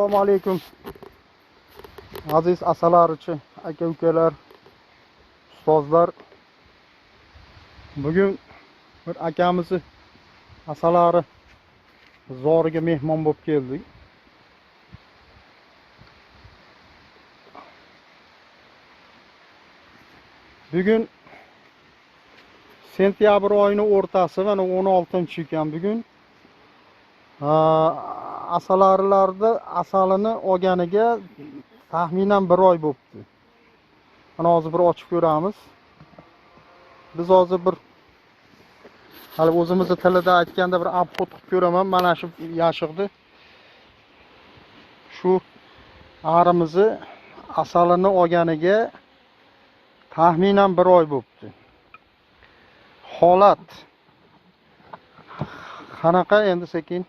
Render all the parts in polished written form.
Assalomu alaykum. Aziz asalarichi aka ukalar, ustozlar. Bugun bir akamizni asalari zoriga mehmon bo'lib keldik. Bugun sentyabr oyining o'rtasi, mana 16-ekan bugun. Asalarilarda asalini olganiga taxminan bir oy bo'pti. Mana hozir bir ochib ko'ramiz. Biz hozir bir hali o'zimizni tilida aytganda bir obxod qilib ko'raman. Mana shu yashiqni, shu arimizni asalini olganiga taxminan bir oy bo'pti. Holat qanaqa endi sekin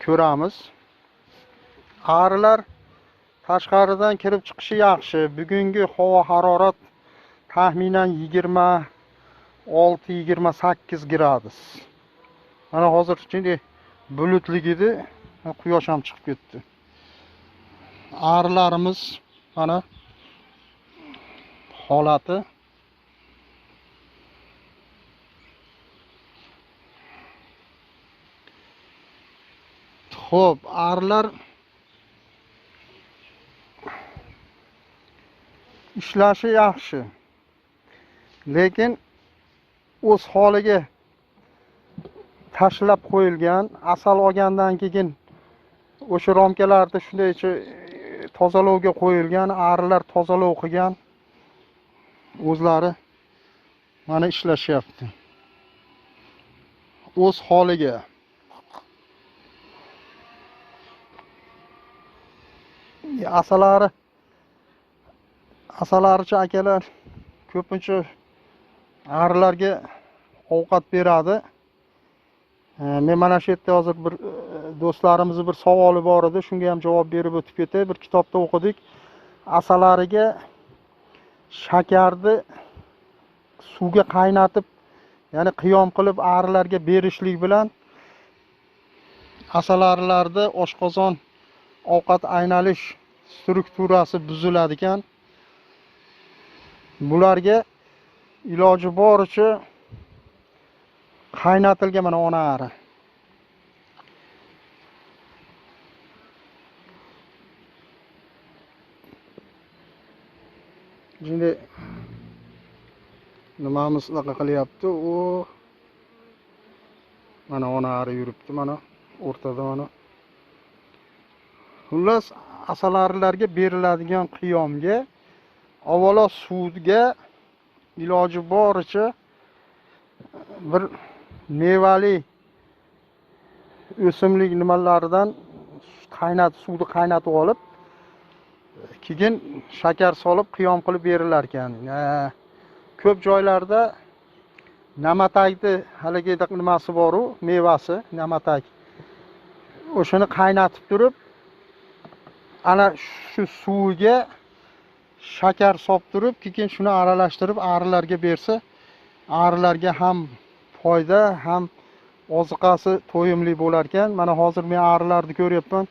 ko'ramiz. Arilar tashqaridan kirib chiqishi yaxshi. Bugungi havo harorat taxminan 26-28 gradus. Mana hozir shunday bulutlik edi, quyosh ham chiqib ketdi. Arilarimiz mana holati. Xo'p, arilar ishlashi yaxshi. Lekin o'z holiga tashlab qo'yilgan, asal olgandan keyin o'sha romkalarda shundaycha tozalovga qo'yilgan, arilar tozalov qilgan, o'zlari mana ishlashyapti. O'z holiga. Asalarichi akalar ko'pincha arilarga ovqat beradi. Men mana shu yerda hozir bir do'stlarimizning bir savoli bor edi, shunga ham javob berib o'tib ketay. Bir kitobda o'qidik. Asalariga shakarni suvga qaynatib, ya'ni qiyom qilib arilarga berishlik bilan asalarilarda oshqozon ovqat aynalish strukturasi buziladi ekan. Bularga iloji boricha qaynatilgan mana ona ari. Endi nimamiz unaqa qilyapti? U mana ona ari yuribdi, mana o'rtada mana. Xullas, asalarilarga beriladigan qiyomga avvalo suvga iloji boricha bir mevali o'simlik nimalaridan qaynatib, suvni qaynatib olib, keyin shakar solib qiyom qilib berilar ekan. Ko'p joylarda namatakni haligi nimasi bor-u, mevasi namatak. O'shani qaynatib turib, ana shu suviga shakar solib turib, keyin shuni aralashtirib arilarga bersa, arilarga ham foyda, ham oziqasi to'yimli bo'lar ekan. Mana hozir men arilarni ko'ryapman.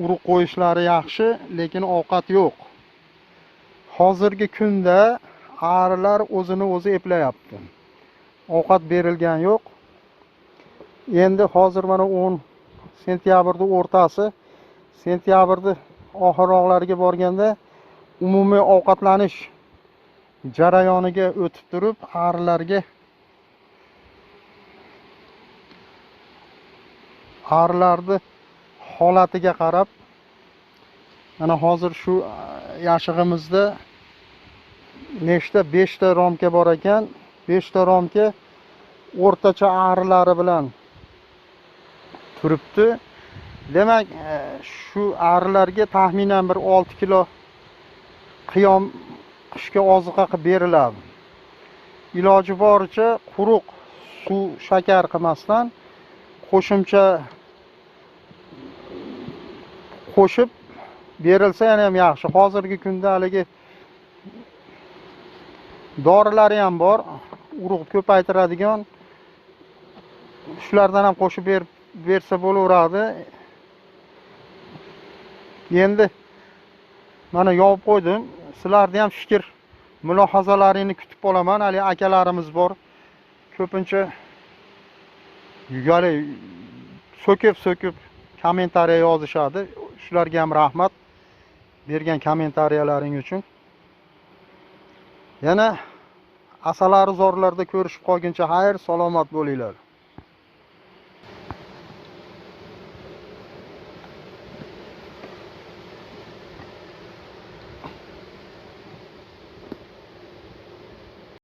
Urug' qo'yishlari yaxshi, lekin ovqat yo'q. Hozirgi kunda arilar o'zini o'zi eplayapti. Ovqat berilgan yo'q. Endi hozir mana 10 sentyabrning o'rtasi, sentyabrning oxirroqlariga borganda umumiy ovqatlanish jarayoniga o'tib turib, arilarni holatiga qarab, mana hozir shu yashig'imizda nechta 5 ta romka bor ekan. 5 ta romka o'rtacha arilari bilan turibdi. Demak, shu arilarga taxminan bir 6 kilo qiyom qishga oziqa qilib beriladi. Iloji boricha quruq suv shakar qilmasdan qo'shimcha qo'shib berilsa yana ham yaxshi. Hozirgi kunda haligi dorilari ham bor, urug' ko'paytiradigan, shulardan ham qo'shib bersa bo'laveradi. Endi mana yopib qo'ydim. Sizlarni ham fikr mulohazalaringni kutib qolaman. Hali akalarimiz bor. Ko'pincha yugari so'kib-so'kib kommentariya yozishadi. Shularga ham rahmat bergan kommentariyalaring uchun. Yana asalari zorlarda ko'rishib qolguncha xayr, salomat bo'linglar.